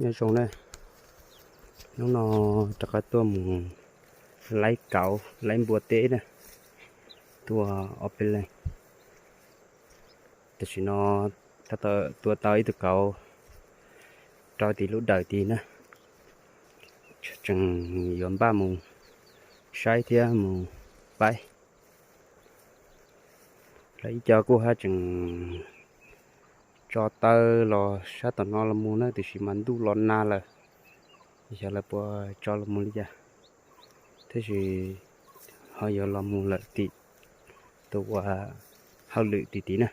Nyob zoo na, hnub no rov qab tuaj mus laib kauv laib npua teb na, tuaj ob peb leeg. Tam sim no tab tom tua tau ib tug kauv rau tim lub dawm tid na, tseem yuav npaj mus saib thiab mus paib. Lawv ib co kuj haj tseem tso taw los sab tom no los mus na, tiam sis mas ntuj los nag lawm, xyov lawv puas tso los mus li cas, tab sis ho yuav los mus lawm tim tus uas hauj lwm tim tid na.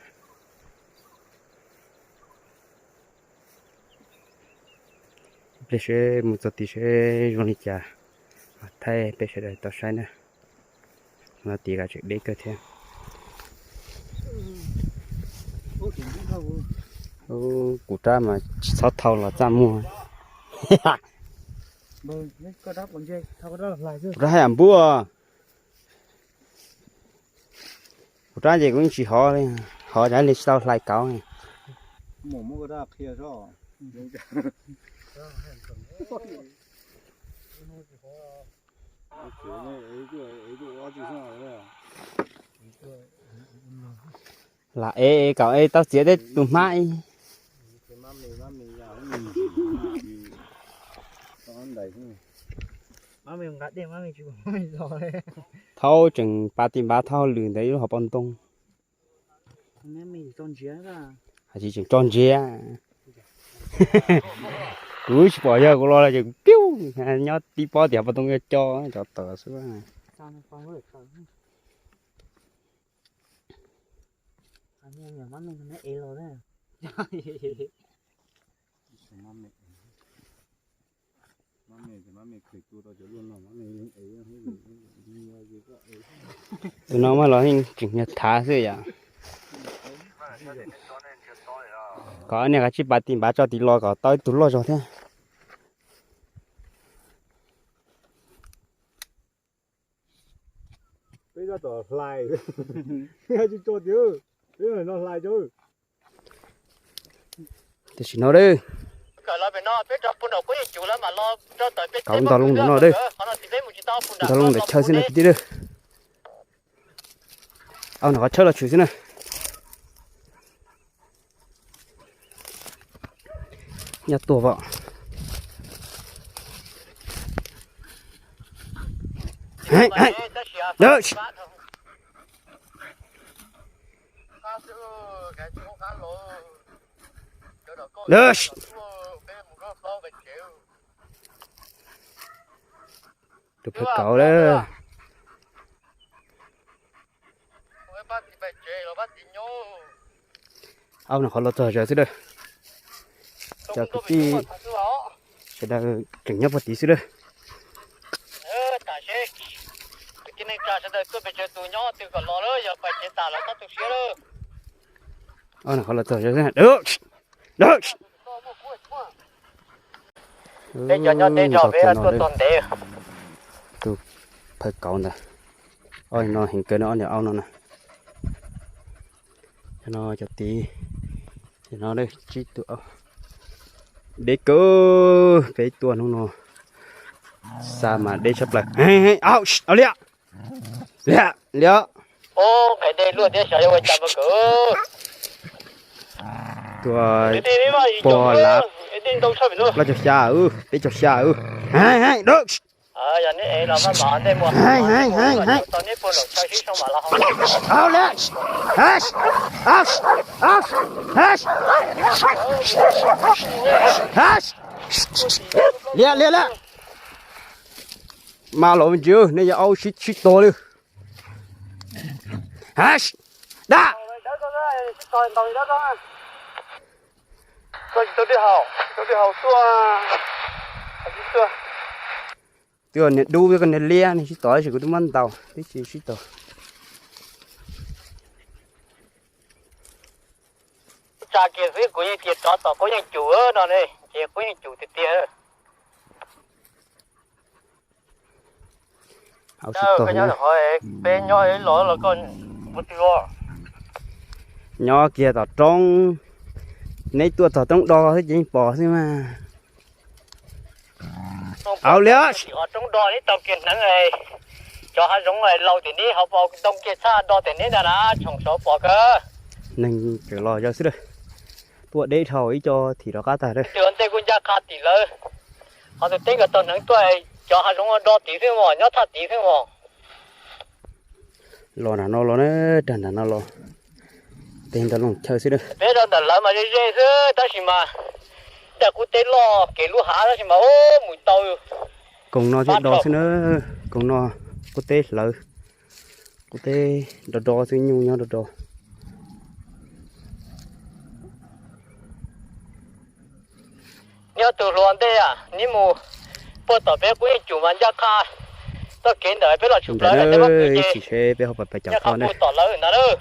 Ib pliag seb mus txog tid seb zoo li cas, thaij peb sawv daws tau saib na. No tid kav tseem deb kawg thiab. Kuv rab mas tsis txhob thau los txaj muag. Kuv rab haj yam npub. Kuv rab ces kuv yeej tsis hov li, hov li tsis tau hlais kauv. Lam ev ev kom ev tau txiav tej tus hmab ib. Thaub tseem pa ti npav thauj lwm ntawd ib lub hauv paus ntoo. Hais tsis tseem tso ntsiav. Kuv tsis pom yog kuv los ces kuv piu, nyob tib pob tim hauv paus ntoo yuav co cov tawm xwb. Tus no mas los yeej tseem nyiag thav xwb yom. Kom niag kav tsij pa ti npav tso tid los kom tau ib tug loj zog thiab. Peb tab tom hlais, tsis tso tiag, peb no hlais tso. Tam sim no kauv ntog loo ntawm no, ntog loo ntawm chaw xwb na kwv tij. Au, no qhov tshawb los tshwm xwb na. Nyob tuaj vam. Tus phawj kauv lawm. Au, no qhov los txog zog xwb lawm. Cov kwv tij sawv daws tseem nyob puag tid xwb lawm. Au, no qhov los txog zog xwb. Tus phawj kauv ntawd. Ob no heev kawg no, ob niag aub no na. No cov tid, no tsib tug aub. Deb kawg, peb tuaj hnub no xa mas deb tshaj plaws. Au, au liam, liam, liam. Tua pog lav plaub caug xya, peb caug xya. Au, liam. Liam, liam, liam. Mas los ntsis, nej yog aub sib sib tog li. Dab. Twb niag dub thiab koj niag liab ne sib tog tab sis kuv twb muab ntaus twb tsis sib tog. Tsa kiag xwb kuv yeej tias rov tom qub yeej cum no ne, ces qub yeej cum tiag tiag. Peb nyob los los koj mus twg os? Nyob kiag tom roob, neb tuaj txog roob do xwb ces yeej pom xwb mas. Au li, roob do neb tau kiag hneev, cov hav zoov laus tim neb hauv paus ntoo kiag txhaj do tim neb ntag na, tsoom saud pom kawg. Neeg tseem los zov xwb. Tuaj deb dhau ib co thim rov qab tag. Tus ntej kuj ncaj qha tim lawv, qhov tus teb nkawd tau hneev tuaj, cov hav zoov do tid xwb mos, nyob thaj tid xwb mos. Los nram no los na, rag nram no los, tej ntawd looj chaw xwb na. Peb rau ntawm lawv mas ze ze xwb tab sis mas, ib yam qub teb loj kev lub hav tab sis mas ub mus tau. Koog no thiab do xwb na, koog no qub teb hlawv, qub teb do do xwb, nyuj nyob do do. Nyob tus hluas ntej, neb mus puag tom peb qub yeej cum mas ncaj qha txoj kev ntawm peb los tshwm plaws ib tsis seb peb ho pais cov ncaj qha puag tom lawv ntag lauj.